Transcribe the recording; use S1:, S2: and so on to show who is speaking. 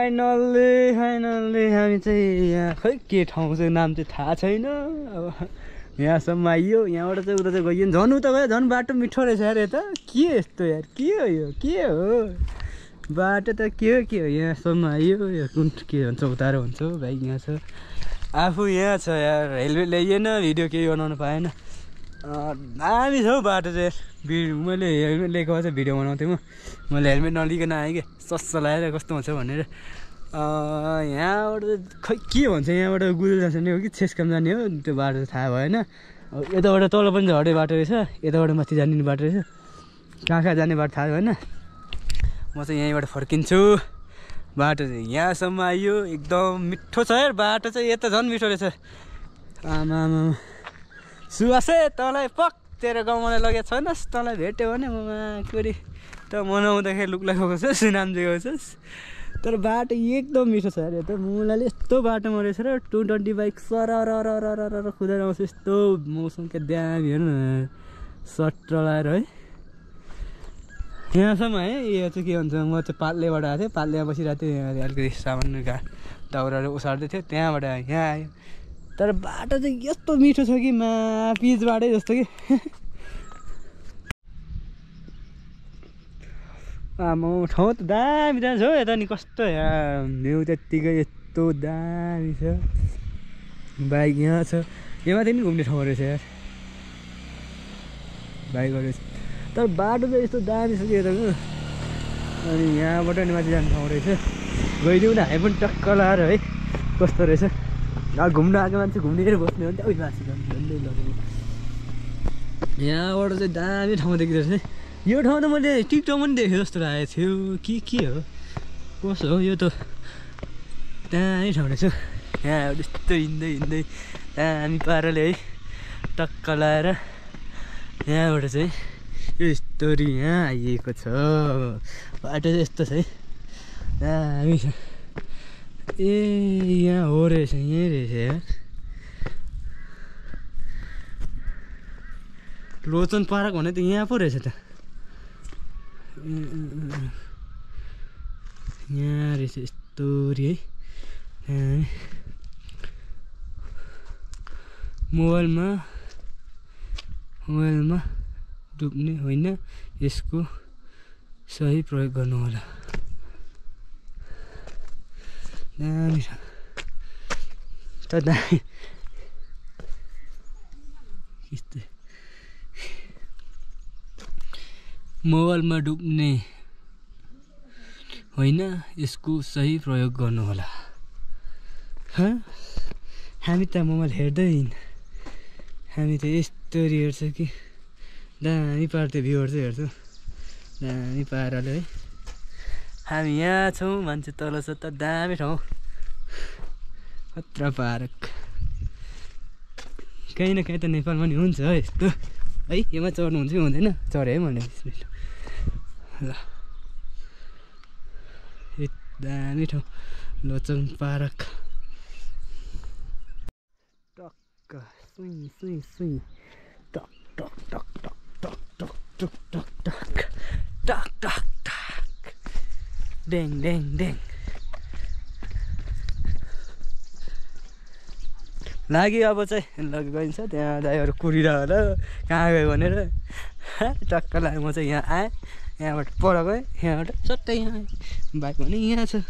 S1: Finally हामी चाहिँ यहाँ खै के ठाउँ चाहिँ नाम चाहिँ थाहा छैन। अब यहाँसम्म आइयो, यहाँबाट चाहिँ उता चाहिँ गइयो। झन् उता गयो झन् बाटो मिठो रहेछ यार। यता के यस्तो यार, के हो यो, के हो बाटो त के हो यहाँसम्म आइयो। यो कुन के भन्छ उतारो हुन्छ भाइ। यहाँ छ आफू, यहाँ छ यार। हेलमेट ल्याइएन, भिडियो केही बनाउनु पाएन। दामी छ हौ बाटो चाहिँ यार। मैले हेलमेट लिएको भए चाहिँ भिडियो बनाउँथेँ म। मैले हेलमेट नलिकन आएँ कि सस्ता लगाएर कस्तो हुन्छ भनेर। यहाँबाट खै के भन्छ, यहाँबाट गुरुल जाने हो कि छेस्काम जाने हो त्यो बाटो थाहा भएन। यताबाट तल पनि झर्ने बाटो रहेछ, यताबाट माथि जाने बाटो रहेछ। कहाँ जाने बाटो थाहा भएन। म चाहिँ यहीँबाट फर्किन्छु। बाटो चाहिँ यहाँसम्म आइयो। एकदम मिठो छ यार बाटो चाहिँ। यता झन् मिठो रहेछ। आमा सुवासै तँलाई पक तेरो गाउँमा लगेको छैनस्। तँलाई भेट्यो भने ममा कोरी त मनाउँदाखेरि लुक लगाएको छस्, नाम दिएको छस्। तर बाटो एकदम मिठो छ यार। यता मुलाले यस्तो बाटोमा रहेछ र 220 बाइक सर कुदाएर आउँछ। यस्तो मौसम क्या दामी हेर्नु न, सर्ट लगाएर है। यहाँसम्म है। यो चाहिँ के भन्छ, म चाहिँ पात्लेबाट आएको थिएँ। पात्लेमा बसिरहेको थिएँ। अलिकति सामान दाउराहरू ओसार्दै थियो, त्यहाँबाट यहाँ आयो। तर बाटो चाहिँ यस्तो मिठो छ कि पिच बाटै जस्तो कि। आमा ठाउँ त दामी छ हौ। यता नि कस्तो यहाँ भ्यू त्यत्तिकै यस्तो दामी छ। बाइक यहाँ छ, यहाँ माथि नि घुम्ने ठाउँ रहेछ यार बाइकहरू रहेछ। तर बाटो चाहिँ यस्तो दामी छ कि यताको। अनि यहाँबाट नि माथि जाने ठाउँ रहेछ। गइदिउँ न हामी पनि टक्क लाएर है कस्तो रहेछ। घुम्न आएको मान्छे घुम्नेर बस्ने हो नि त। उयो माथि झन्डै लगेको यहाँबाट चाहिँ दामी ठाउँ देखिँदो रहेछ। यो ठाउँ त मैले टिकटकमा पनि देखेँ जस्तो लागेको थियो। के हो कसो हो यो त। दामी ठाउँ रहेछ। यहाँ यस्तो हिँड्दै दामी पाराले है टक्क लाएर यहाँबाट चाहिँ यस्तरी यहाँ आइएको छ। बाटो चाहिँ यस्तो छ है, दामी छ। ए यहाँ हो रहेछ, यहीँ रहेछ यार। लोचन पार्क भने त यहाँ पो रहेछ त। यहाँ रहेछ यस्तोरी है। मोबाइलमा डुब्ने होइन, यसको सही प्रयोग गर्नु होला। दामी छ त दामी। यस्तै मोबाइलमा डुब्ने होइन, यसको सही प्रयोग गर्नु होला। हामी त मोबाइल हेर्दैन, हामी त यस्तरी हेर्छ कि दामी पार्थ्यो। भ्यूहरू चाहिँ हेर्छौँ दामी पाराले है। हामी यहाँ छौँ, मान्छे तल छ त। दामी ठाउँ, खतरा पार्क। कहीँ न कहीँ त नेपालमा नि हुन्छ है यस्तो है। योमा चढ्नु हुन्छ कि हुँदैन, चढेँ है मैले। ल दामी ठाउँ लोचन पार्क। टक्क सुई टक टक टक टक टक टक टक टक टक टक टक टक डेङ लाग्यो। अब चाहिँ लग्यो गइन्छ। त्यहाँ दाइहरू कुरिरह होला कहाँ गयो भनेर टक्क लाग्यो। म चाहिँ यहाँ आएँ, यहाँबाट पर गएँ, यहाँबाट सट्टै यहाँ आएँ। बाइक भने यहाँ छ।